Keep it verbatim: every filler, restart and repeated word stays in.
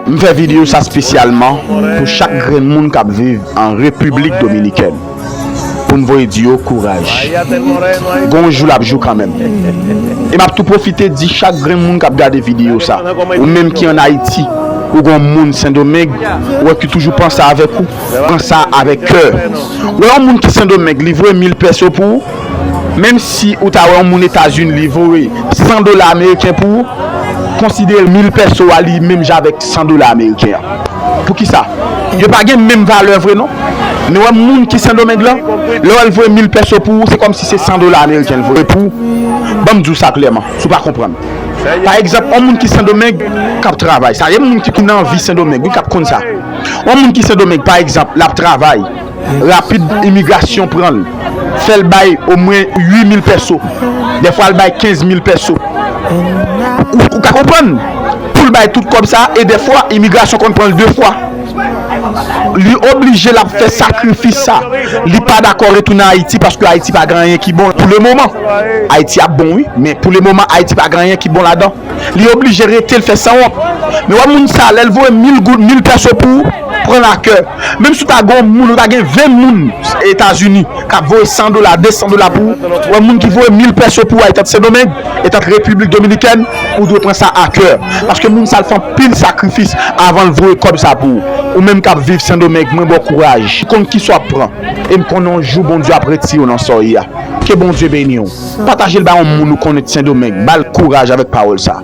M fè videyo sa espesyalman pou chak grenn moun k ap viv an Repiblik Dominikèn, pou n voye di yo kouraj. Gon jou l ap jou kanmenm. E m ap tou pwofite di chak grenn moun k ap gade videyo sa, ou menm ki ann Ayiti, ou gon moun Sendomeng, ou wè ki toujou panse avèk ou, pran sa avèk kè. Ou wè yon moun ki Sendomeng, li voye mil pèso pou ou, menm si ou ta wè yon moun Etazini, li voye san dola ameriken pou ou, konsidere mil pèso a li menm jan avèk san dola ameriken an. Poukisa? Yo pa gen menm valè vre non. Men wè moun ki Sendomeng lan, lè w wè l voye mil pèso pou ou, se kòmsi se san dola ameriken l voye pou ou. Ban m di w sa klèman, si w pa konprann. Pa egzanp, yon moun ki Sendomeng k ap travay, sa gen moun ki, ki nan vi Sendomeng, wi, k ap konn sa. Yon moun ki Sendomeng, pa egzanp, l ap travay, rapid imigrasyon pran l, fè l bay omwen uit mil pèso, dèfwa l bay kenz mil pèso. Ou, ou ka konprann? Pou l bay tout kòb sa, e dèfwa imigrasyon konn pran l de fwa. Li oblije l ap fè sakrifis sa. Li pa dakò retounen Ayiti paske Ayiti pa gen anyen ki bon pou le moman. Ayiti ap bon wi, men pou le moman Ayiti pa gen anyen ki bon ladan. Li oblije rete, l fè sanwont. Men wè moun sa, lè l voye mil goud, mil pèso pou ou, pran l a kè. Menm si w ta gen yon moun, ou ta gen ven moun Etazini k ap voye san dola, de san dola pou ou, wè moun ki voye mil pèso pou ou, etant Sendomeng, etant Repiblik Dominikèn, ou dwe pran sa a kè. Paske moun sa, l fè anpil sakrifis avan l voye kòb sa pou ou. Ou menm k ap viv Sendomeng, mwen ba w kouraj. M konn kisa w ap pran. E m konnen yon jou Bondye ap retire w nan sa w ye a. Ke Bondye beni w. Pataje l bay yon moun ou konnen Sendomeng. Ba l kouraj avèk pawòl sa.